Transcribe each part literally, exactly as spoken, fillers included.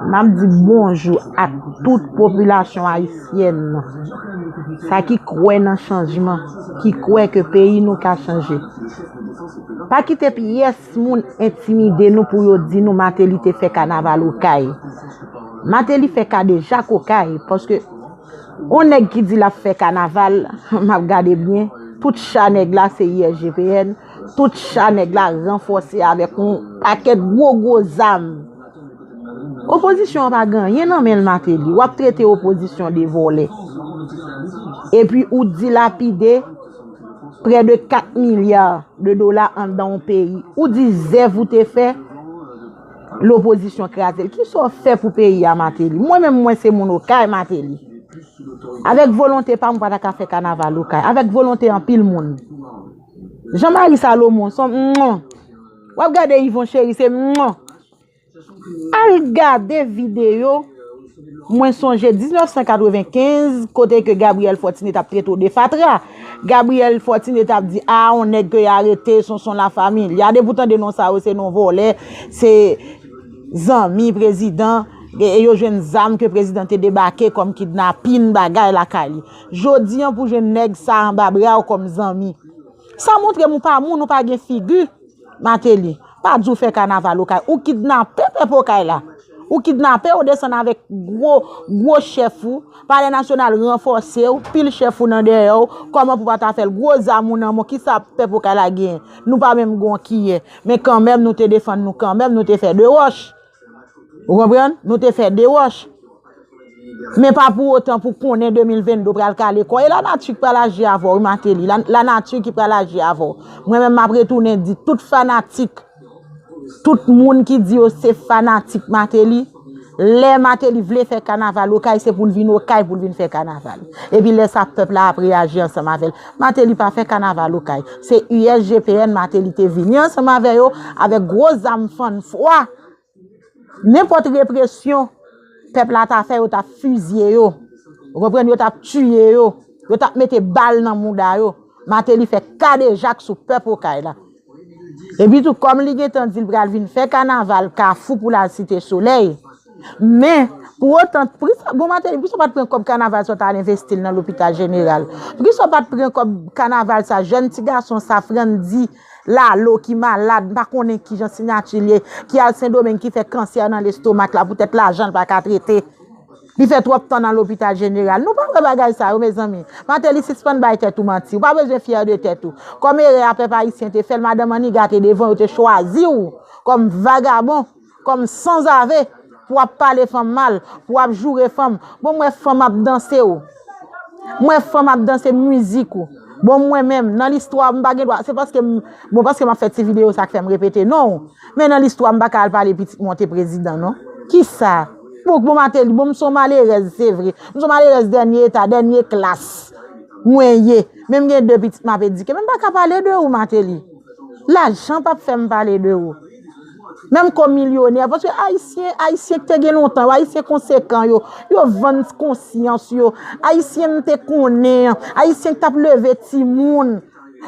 M ap di bonjou ak tout popilasyon ayisyèn nan, sa ki kwè nan chanjman, ki kwè ke peyi nou ka chanje. Pa kite pyès moun entimide nou pou yo di nou Martelly te fè kanaval Okay. Martelly fè kadejak Okay, paske yon nèg ki di l ap fè kanaval, m ap gade byen, tout cha nèg la se I S G P N, tout cha nèg la ranfòse avèk yon pakèt gwo gwo zam. Opozisyon an pa gen anyen nan men l, Martelly. W ap trete opozisyon de vòlè. Epi ou dilapide prè de kat milya de dola anndan yon peyi. Ou di zèv ou te fè, lopozisyon kraze l. Kisa w fè pou peyi a, Martelly? Mwen menm, mwen se moun Okay, Martelly. Avèk volonte pa m, ou pa ta ka fè kanaval Okay. Avèk volonte anpil moun. Jean Marie Salomon, son mwen. W ap gade Yvon Chéry, se mwen. Al gade videyo, mwen sonje diznèf san katrevenkenz, kote ke Gabriel Fortuné t ap trete w de fatra. Gabriel Fortuné t ap di, a, on nèg ke y arete, Sonson Lafamilya. Depi w tande non sa yo, se non vòlè, se zanmi prezidan, e, e yo jwenn zam ke prezidan te debake kòm kidnapin, bagay lakay li. Jodi an pou jwenn nèg sa anba bra w kòm zanmi. Sa montre m ou pa moun, ou pa gen figi. Martelly, pa di w fè kanaval Okay. Ou kidnape pèp Okay la. Ou kidnape, ou desann avèk gwo, gwo chèf ou. Palè Nasyonal ranfòse w, pil chèf ou nan dèyè w. Kòman pou pa ta fè l? Gwo zam ou nan men w, kisa pèp Okay la genyen? Nou pa menm gon kiyè. Men kanmenm, nou te defann nou kanmenm, nou te fè de wòch. Ou konprann? Nou te fè de wòch. Men pa pou otan pou konnen de mil venn de pral kale kò. E lanati ki pral aji avè w, wi, Martelly. La, lanati ki pral aji avè w. Mwen menm, m ap retounen di tout fanatik, tout moun ki di yo se fanatik Martelly, lè Martelly vle fè kanaval Okay, se pou l vin Okay pou l vin fè kanaval. Epi lè sa, pèp la ap reyaji ansanm avè l. Martelly pa fè kanaval Okay. Se U S G P N Martelly te vini ansanm avè yo, avèk gwo zam fann fwa. Nenpòt represyon pèp la ta fè, yo t ap fizye yo. Ou konprann? Yo t ap tiye yo. Yo t ap mete bal nan mouda yo. Martelly fè kadejak sou pèp Okay la. Epi tou, kòm li gentan di l pral vin fè kanaval Kafou pou l al Site Solèy, men, pou otan, poukisa, bon, Martelly, poukisa w pa t pran kòb kanaval sa w t al envesti l nan lopital jeneral? Poukisa w pa t pran kòb kanaval sa, jèn ti gason sa, Frandy Lalo ki malad, m pa konnen kijan siyati l ye, ki al Sendomeng, ki fè kansè nan lestomak la, poutèt lajan l pa ka trete. Li fè twòp tan nan lopital jeneral. Nou pa wè bagay sa yo, mezanmi. Martelly, sispann bay tèt ou manti. Ou pa bezwen fyè de tèt ou. Kòm erè a pèp ayisyen te fè l, madan Maniga te devan, yo te chwazi w kòm vagabon, kòm sanzave, pou w ap pale fanm mal, pou w ap joure fanm. Bon, m wè fanm ap danse w. M wè fanm ap danse mizik ou. Bon, mwen menm, nan listwa, m pa gen dwa. Se paske m, bon, paske m ap fè ti videyo, sa k fè m repete non w. Men nan listwa, m pa ka al pale pitit mwen te prezidan, non. Kisa? Bon, bon, Martelly, bon, m se yon malerèz, se vre. M se yon malerèz dènye eta, dènye klas. Mwen ye. Men m gen de pitit m ap edike. Men m pa ka pale de ou, Martelly. Lajan p ap fè m pale de ou. Menm kòm milyonè, paske Ayisyen, Ayisyen ki te gen lontan yo, Ayisyen konsekan yo, yo vann konsyans yo. Ayisyen m te konnen an, Ayisyen ki t ap leve timoun.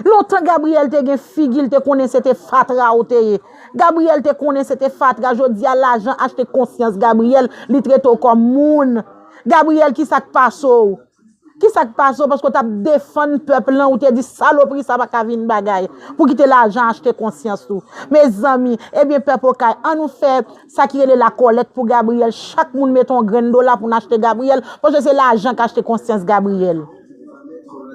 Lontan Gabriel te gen figi, l te konnen se te fatra ou te ye. Gabriel te konnen se te fatra, jodi a lajan achte konsyans Gabriel, li trete w kòm moun. Gabriel, kisa k pase w? Kisa k pase w? Paske w t ap defann pèp lan, ou te di salopri sa pa ka vin bagay. Pou kite lajan achte konsyans ou. Mezanmi, ebyen pèp Okay, ann nou fè sa ki rele lakòlèt pou Gabriel. Chak moun mete yon grenn dola pou n achte Gabriel, paske se lajan k achte konsyans Gabriel.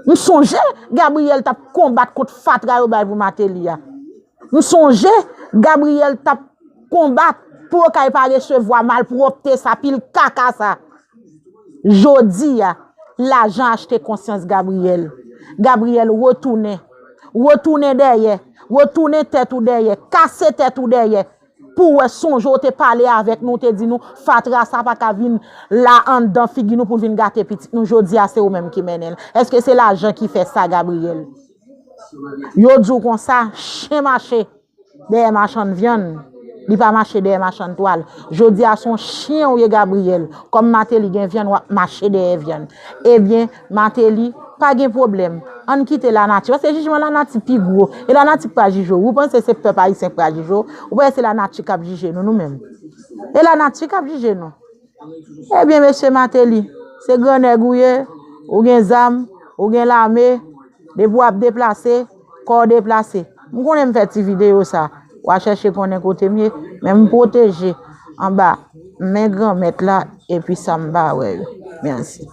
M sonje Gabriel t ap konbat kont fatra yo bay pou Martelly a. M sonje Gabriel t ap konbat pou Okay pa resevwa malpwòpte sa, pil kaka sa. Jodi a, lajan achte konsyans Gabriel. Gabriel, retounen. Retounen dèyè. Retounen tèt ou dèyè. Kase tèt ou dèyè. Pou w wè sonje w te pale avèk nou, w te di nou, fatra sa pa ka vin la anndan figi nou pou l vin gate pitit nou. Jodi a, se ou menm ki mennen l. Èske se lajan ki fè sa, Gabriel? Yo di w konsa, chen mache dèyè machann vyann, li pa mache dèyè machann twal. Jodi a, se yon chen ou ye, Gabriel. Kòm Martelly gen vyann, w ap mache dèyè vyann. Ebyen, Martelly, Pa gen pwoblèm. Ann kite lanati. Paske jijman lanati pi gwo. E lanati k pa jije w. Ou panse se pèp ayisyen k pa jije w? Ou panse se lanati k ap jije nou, nou menm? E lanati k ap jije nou. Ebyen, mesye Mateli, se gran nèg ou ye, ou gen zam, ou gen lame, depi w ap deplase, kò w deplase. M konnen m fè ti videyo sa, w a chèche konnen kote m ye, men m pwoteje anba men Granmèt la epi sa m pa wè yo. Mèsi.